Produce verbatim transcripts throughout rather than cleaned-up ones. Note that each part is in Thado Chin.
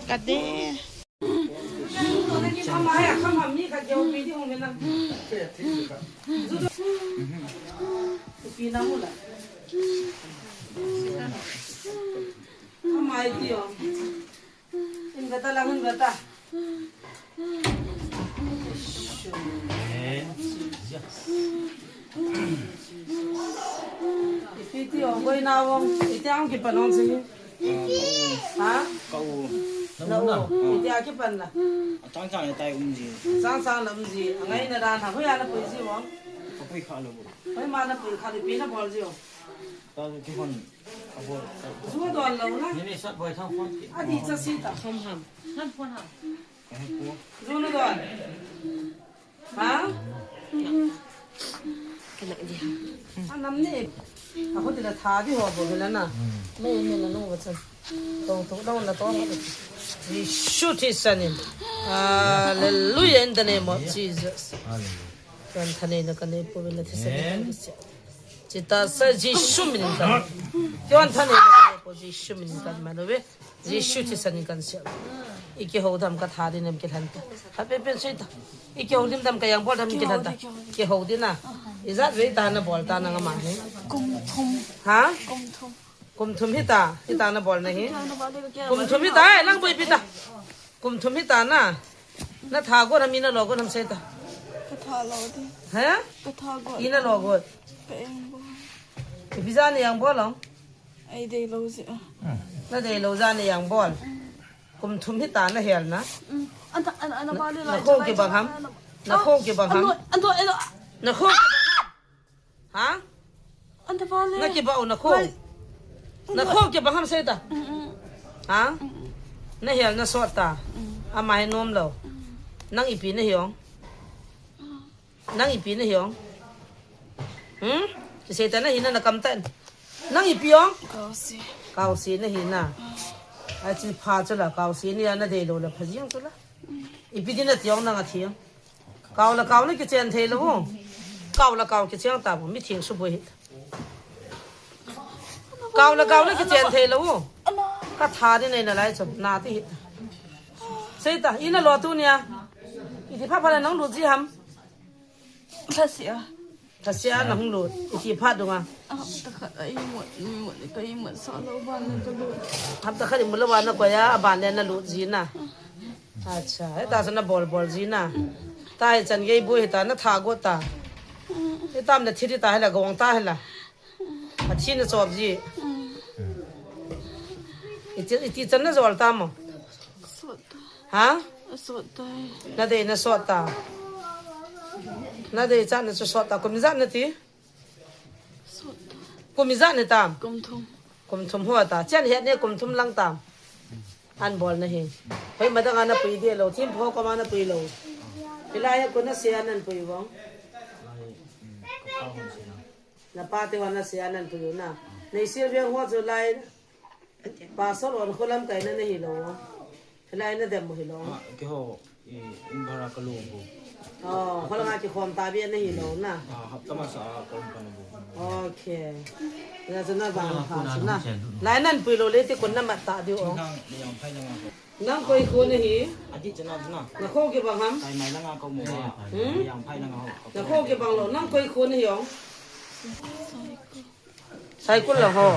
Kade. Amai tio. Inverter lang inverter. Amen. Yes. Ipi tio, koi na wong. Iti ang kipan ong sini. Ha? Ka u. Na u. Iti a kipan na. Chang chang tai um ji. Chang chang na um ji. Angai na dan ha. Hoiya na pui ji wong. Ka pui kha lo. Hoima na pui kha lo, ipi na bol ji wong. Ka kihon. Zuo don lou na. Ni ni sat boi thang phone ki. Adi cha si ta. Som ham. Ham phone ham. Zuo na don. Ha? Kana di ham. Anam ni. Ako tila tha di ho bo hila na. Me ni na nung ba chan. Tong tong dong na tong. Yeshu Christ in. Hallelujah, in the name of Jesus. Hallelujah. Tuan thane na kane po na thisa. Amen. Chita sa Jisu min kan. Kyon thane na kane po Jisu min kan malobe. Jisu Christ min kan siya. Iki ho dam ka thari nem ke lhanta. Hape pen sita. Iki ho dim dam ka yang bol dam ke lhanta. Ke ho dina. Ijat ve ta na bol ta na ngama he. Kum thum. Ha? Kum thum. Kum thum hita. Hita na bol na hi. Kum thum hita, eh, lang boi pita. Kum thum hita na. Na tha go na mi na lo go nam sita. Ka tha lo di. Ha? Ka tha go. Ina lo go. Ka eng bo. Ipi ja ni yang bol long. Ai dei lo ji a. Na dei lo ja ni yang bol. Kum thum hita na hel na. Mm. Anta, an, an, ba le la. Na kho ki bang ham. Na kho ki bang ham. Ando, ando, ando. Na kho ki bang ham. Ha? Anta ba le. Na ki ba u na kho. Na kho ki bang ham sita. Mm, mm. Ha? Mm, mm. Na hel na sot ta. Mm. Ama he nom lo. Mm. Nang ipi na hiong. Nang ipi na hiong? Hmm? Kisei ta na hina na kam tan. Nang ipi ong? Kausi. Kausi na hina. Achi pha chula kausi ni na dei lo la pha jing chula. Ipi di na tiong nang a thiang. Kau la kau na kichen thei lo. Kau la kau kichen ta bo mi thiang su bo hi. Kau la kau na kichen thei lo. Ka tha di nei na lai chu na ti hi. Sei ta ina lo tu nia. Iti pha pha la nang lu ji ham. Thasia. Thasia na hung lut. Iti phat dunga. Hapta khat a imut, imut, ka imut sa lo ban le ka lut. Hapta khat imut lo ban na koya, a ban le na lut ji na. Acha, heta sa na bol bol ji na. Ta hi chan gei bu heta na tha go ta. Hetam na thi ta hela gong ta hela. A thi na chop ji. Iti, iti chan na jol ta mo. Sot ta. Ha? Sot ta. Na dei na sot ta. Na dei chan na chu sot ta. Kum ijat na ti? Sot ta. Kum ijat na tam? Kum thum. Kum thum ho ta. Chan het ne kum thum lang tam. An bol na hi. Hoi ma dang ana pui di lo. Thim pho ko ma na pui lo. Pilai ko na se an pui vong. Na pa te wa na se an pui na. Nei sil veng ho chu lai. Pastor on kholam kai na na hi lo. Lai na dem hi lo. Ah, ke ho, i, in bara ka lo bo. Oh, kholam a ki khom ta bi na hi lo na. Ah, hapta ma sa a kom pa na bo. Okay. Ya chu na ba pa chu na. Lai nan pui lo le ti kun na mat ta di o. Nang ni yang phai na ma ko. Nang koi khu na hi. A di chana na. Na kho ki bang ham? Tai mai la nga ko mo. Hmm? Yang phai na nga ho. Na kho ki bang lo. Nang koi khu na hi ong. Cycle la ho.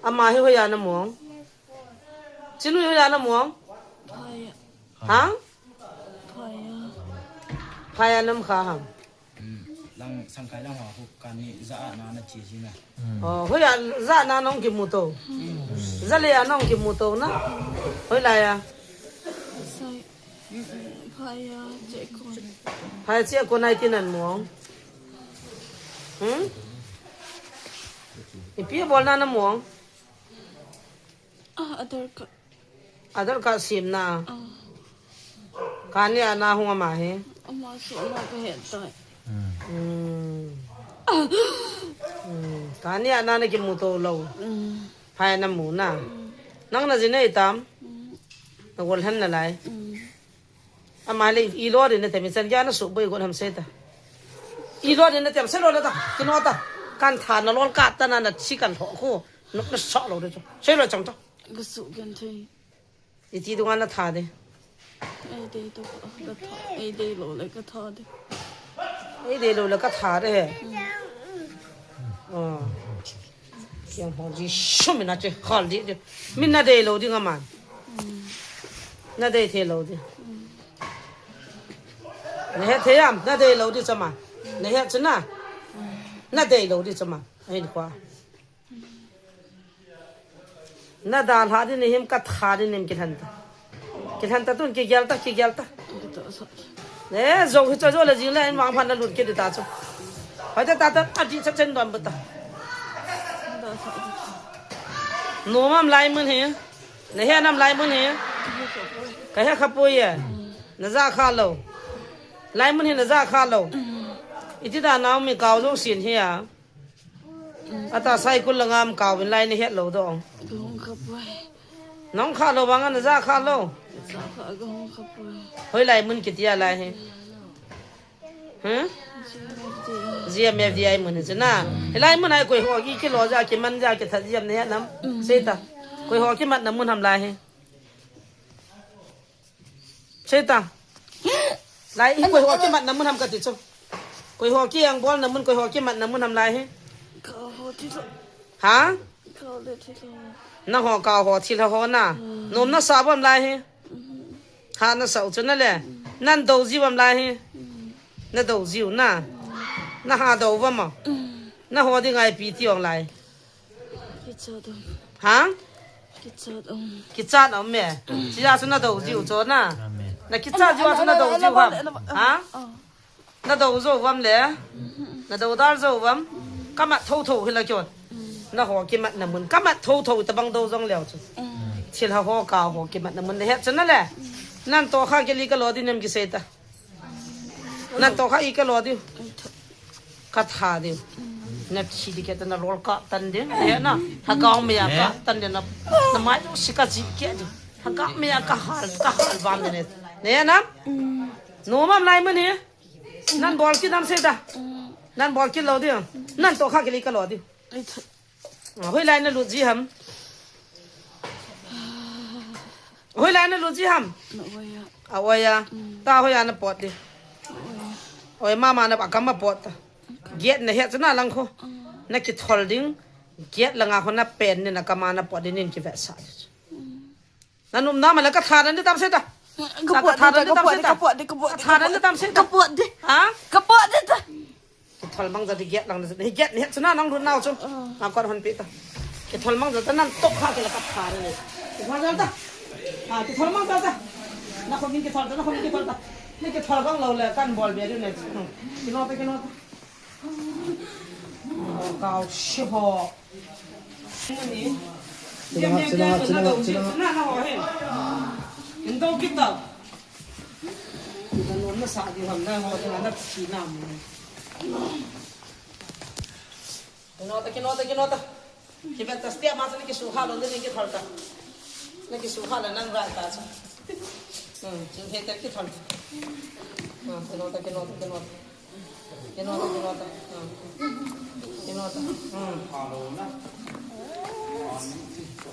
Ama hi hoiya na mong. Chinui hoiya na mong. Phaya. Ha? Phaya. Phaya nam kha ham. Hmm. Lang sangkai lang ho kani ja na na chi chi na. Oh, hoiya ja na nong ki mu to. Hmm. Ja le ya nong ki mu to na. Hoiya ya. Sai. Phaya che kon. Phaya che kon ai ti nan mong. Hmm? Ipi bol na na mong. Ah, Aadhaar card. Aadhaar card semna. Kani ana hung ama hi. Ama su ama ka het tai. Hmm. Hmm. Kani ana na kimu to lou. Hmm. Phai na mu na. Hmm. Nang na jin nei tam. Hmm. Na gol hem na lai. Hmm. Ama le i lo din na tem chan gya na su boi gol ham se ta. I lo din na tem se lo na ta. Kino ta. Kan tha na lol ka ta na na chi kan tho khu. Nuk na sa lo de chu. Se lo chang ta. Ka su gen thei. Iti dunga na tha de. Ei dei to ka tha. Ei dei lo le ka tha de. Ei dei lo le ka tha de he. Hmm. Oh. Kiang ho ji sum na che khal di de. Min na dei lo di nga man. Hmm. Na dei the lo di. Hmm. Na he the yam, na dei lo di chama. Na he chuna. Hmm. Na dei lo di chama. Ahin kwa. Na dalha din him ka tha din him kilhan ta. Kilhan ta tun kigel ta, kigel ta. Ne, zo hi cho zo le jing le in wang phan na lut kit ta chu. Hoi ta ta ta a di cha chen don bu ta. Nom am lai mun hi. Na he nam lai mun hi. Ka he kha poi ye. Na ja kha lo. Lai mun hi na ja kha lo. Iti da nau mi kau zo sin hi a. Ata cycle la ngam kau in lai ni het lo dong. Gong kha poi. Nong kha lo bang an ja kha lo. Ja kha gong kha poi. Hoi lai mun kitia lai he. Huh? G M F D I mun chu na. He lai mun ai koi ho ki ki lo ja ki man ja ki tha G M ne nam. Sei ta. Koi ho ki mat na mun ham lai he. Sei ta. Lai, i koi ho kimat na mun ham kati chu. Koi ho ki ang bol na mun, koi ho kimat na mun ham lai he. Ka ho thi lo. Ha? Ka le thi lo. Na ho ka ho thi la ho na. Hmm. Nom na sa bom lai he. Hmm. Ha na sa u chu na le. Hmm. Nan do ji bom lai he. Hmm. Na do ji u na. Hmm. Na ha do bom ma. Hmm. Na ho di ngai pi ti ong lai. Kichat um. Ha? Kichat um. Kichat um me. Chia chu na do jiu cho na. Amen. Na kichat jiu chu na do jiu ham. Ha? Na do jo vam le. Na do dar jo vam. Kamat tho tho hila kyon. Na ho kimat na mun. Kamat tho tho ta bang do jong leo chu. Thil ha ho ka ho kimat na mun le het chu na le. Nan to kha keli ka lo di nem ki sei ta. Nan to kha i ka lo diu. Ka tha diu. Na thi di ke ta na lol ka tan diu. Ne na. Lhagao mei a ka tan diu na. Na mai lo si ka ji ke diu. Lhagao mei a ka hal, ka hal van diu ne. Ne na. No mam lai mun hi. Nan bol ki nam se da. Nan bol ki lo diu. Nan to kha ke li ka lo diu. Ah, hoi lai na lut ji ham. Hoi lai na lut ji ham. Na oi a. A oi a. Mm. Ta hoi a na pot di. Na oi a. Oi mama na ba kam ma pot ta. Gate na het chu na lang kho. Mm. Na ki thol ding. Gate la nga kho na pen ni na kama na pot di nin ki vet sa. Mm. Na num na ma la ka tha na ni tam se ta. Ka pot di, ka pot di, ka pot di, ka pot di. Ka tha na ni tam se ta. Ka pot di. Ha? Ka pot di ta. Ki thol mang ja di gate lang na. Hi gate ni het chu na nang run nau chu. Ah. Nang kon hon pi ta. Ki thol mang ja ta nan tok kha ki la ka tha na ni. Ki thol ja ta. Ah, ki thol mang ja ta. Na khom ki thol ta, na khom ki thol ta. Ni ki thol bang lo le kan bol be di ne. Ki no ta, ki no ta. Kau shi ho. Ni. Sila, sila, sila, sila. Na, na ho he. Indo kita. Kita no na sa di ham na ho na na si na mo. Ki no ta, ki no ta, ki no ta. Ki vet ta stia ma sa ni ki su kha lo ni ki thol ta. Ni ki su kha lo nang ra ta sa. Hmm, jing he ta ki thol ta. Hmm, ki no ta, ki no ta, ki no ta. Ki no ta, ki no ta. Hmm. Ki no ta. Hmm.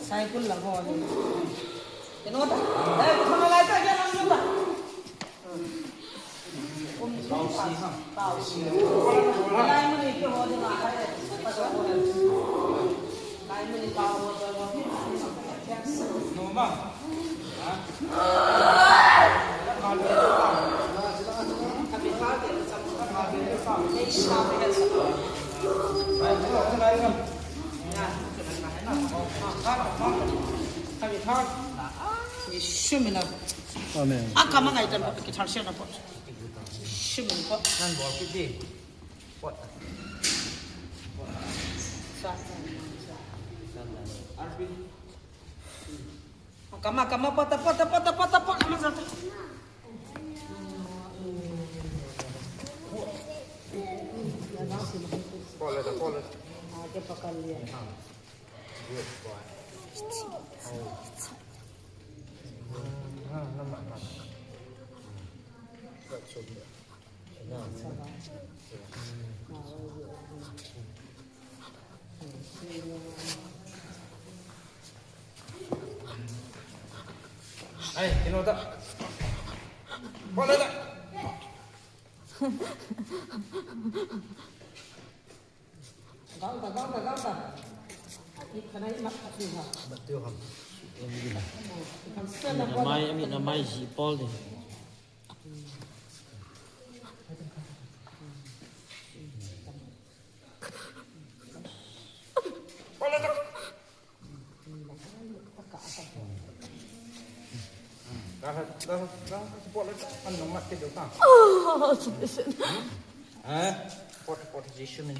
Sai kul la ho ni. Ki no ta. Eh, ki thol la ta, ki no ta. Amen. Aka mangai tan ki thal sian na pot. Simin pot. Nan bol kit di. Pot. Sa, sa, sa. Arpin. Kama, kama, pata, pata, pata, pata, pata, kama, pata. Pole, pole. Aage pakad liya. Good boy. Oh. Ah, nampak, nampak. Ai, kino ta. Bola ta. Gauta, gauta, gauta. Ikhana imat khat ni ha. Bat teu ham. Ikhana mai, ami na mai ji pol ni. Ah, sufficient. Eh? Pot, pot, Jisu min.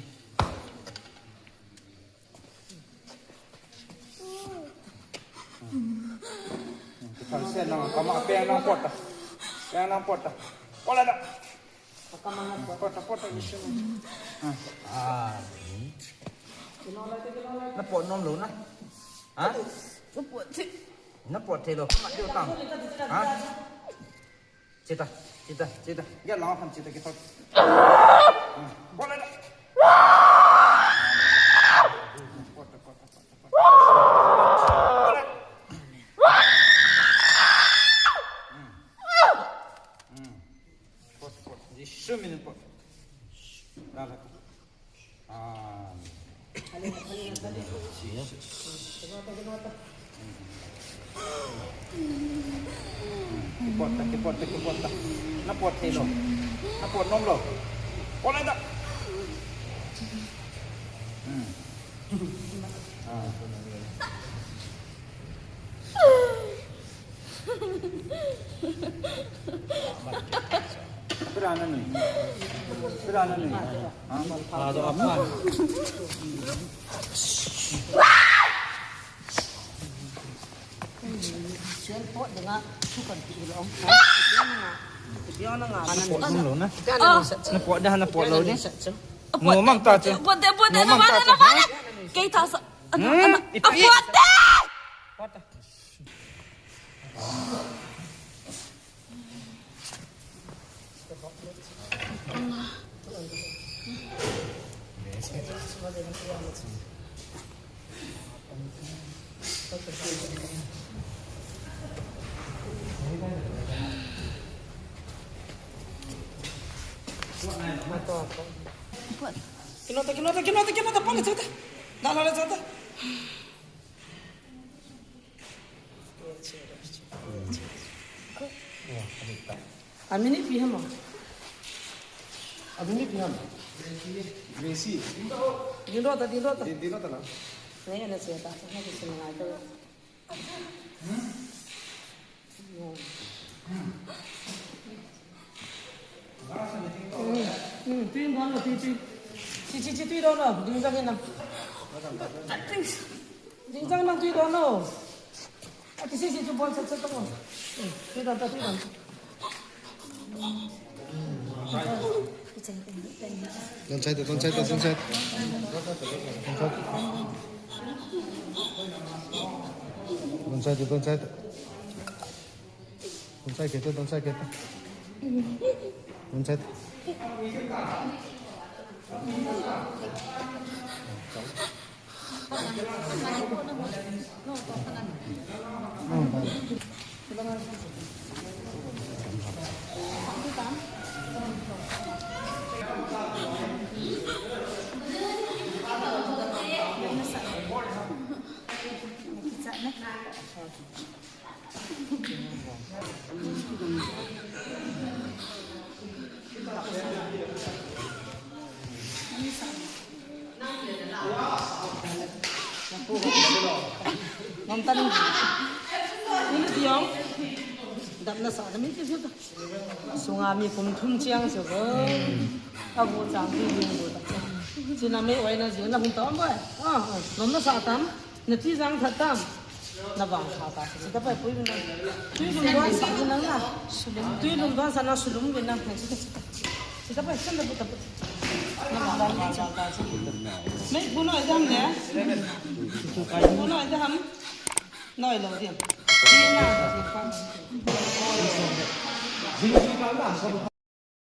Kita sen nang kama pe nang pot ta. Pe nang pot ta. Pot la da. Pot ta, pot ta, Jisu min. Ah. Na pot nom lou na. Ha? Na pot thei. Na pot thei lou. Kama diu tang. Ha? Chita, chita, chita. Ya, lang tham chita kita. Pot la da. Pot ta, pot ta, pot ta, pot ta. Pot la. Pot, pot. Jisu min pot. Dah, dah. Ah. Kipot ta, kipot ta, kipot ta. Na pot thei lou. Na pot nom lou. Pot la da. Hmm. Ah. Pera na ni? Pera na ni? Ha? Ah, do apa? Sian pot dengan sukan ti long. Dia na nga. Pot nom lou na. Na pot dah, na pot lou ni. No, mam ta che. Pot de, pot de, no, mam ta che. Kei ta sa. Ano, ano? Pot de! Pot de. Kinota, kinota, kinota, kinota, pala chata. Dala la chata. Amini pi hama. Amini pi hama. Gracie. Dilo ta, dilo ta. Di-, dilo ta na. Nei, ana che ta, na ki sin ngai ta. Hmm, hmm, tui don lo, tui, tui. Chi, chi, chi, tui don lo, ding jang hin nam. Ding jang nam tui don lo. A, kisi si chu bol chat chat ko. Hmm, tui don ta, tui don. Don't side, don't side, don't side. Don't side, don't side. Don't side, don't side. Don't side. Nom ta ning. Ini diong. Dap na sa, dami ti ta. Sunga mi kum thum chiang se bo. A bu chang ti ding bu ta. China me wai na ji na hung ta bo. Ah, ah. Nom na sa tam. Na ti jang that tam. Na vang kha ta. Sita pai pui na. Tui lum don sa na. Tui lum don sa na sulum vin na. Sita pai sun da bu ta bu. Na vang kha ta ta. Mei bu noi dam le. Bu noi dam. Noi lo diam.